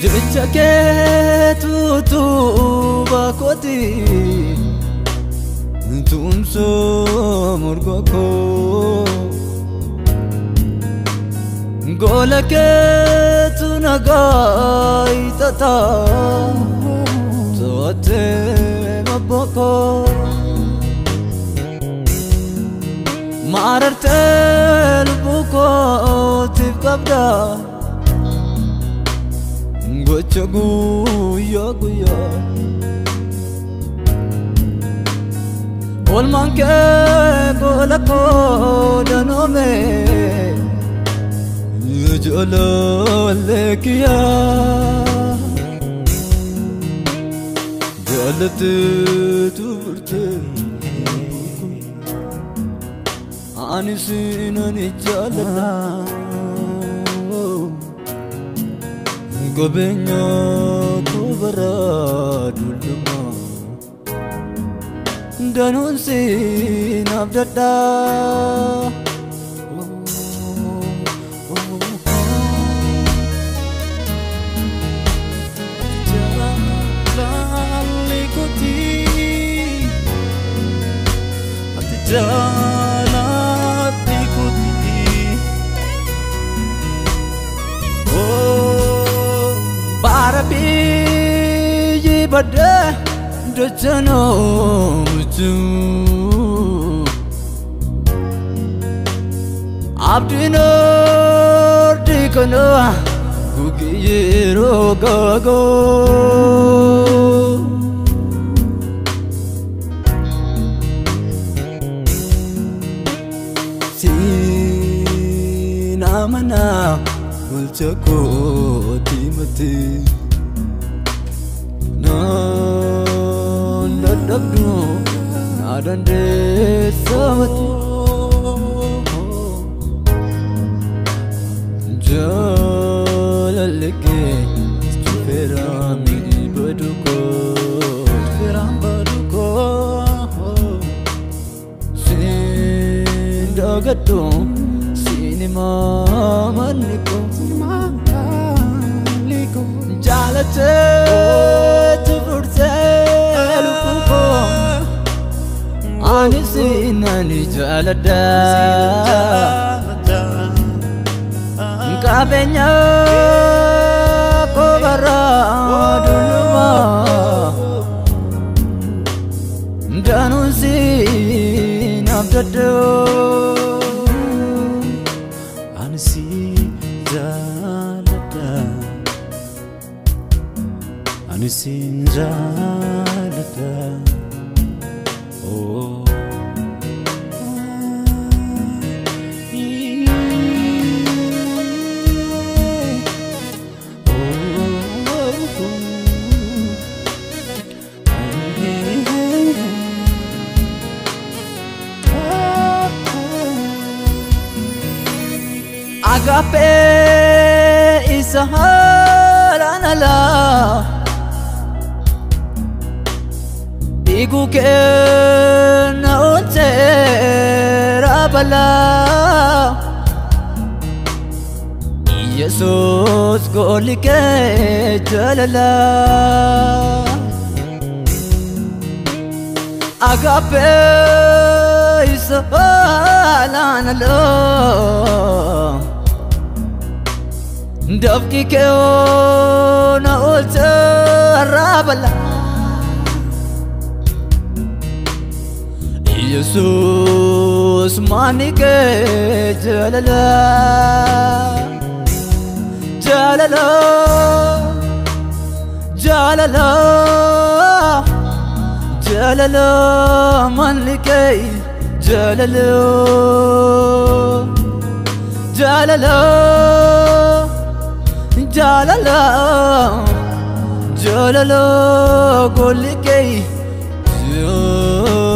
Jecha keetu bakooti tumso morgoko gola keetu nagaa itata to'atte maboko maararte lubbuu kootiif qabda gocha guyyaa guyyaa Oolmaan kee gola koo danoome jaalallee kiyyaa jaalatteetu burtee ani sinan jaaladha qabeenya koo bara dulluma danuun siin abdadha. Jaalalli kooti ati jaalalli kooti oh Bara biyyi badde dachanootu abdiin ordi kana gugi yeroo gaagoo siin amanaa bulcha kooti mati naan dadhabdu na dandeessa mati jaalalli kee cufeera mi'i badu koo Firaan badu koo siin dagadhu siin himaa manni koo Maalli koo jaalatteetu furtee lubbuu koo ani sinan jaaladha qabeenya koo bara dulluma danuun siin abdadhu. Ani si jaaladha ani sin jaaladha oh. Agape isa haalaan alaa dhiiguu kenna oolcheera balaa Yesuus goolli kee jaalalaa Agape isa haalaan alaa dafqi kee na oolcheera balaa Yesuus maani kee jaalalaa jaalalaa jaalalaa jaalalaa maani kee jaalalaa jaalalaa jaalalaa jaalalaa goolli kee jaalalaa.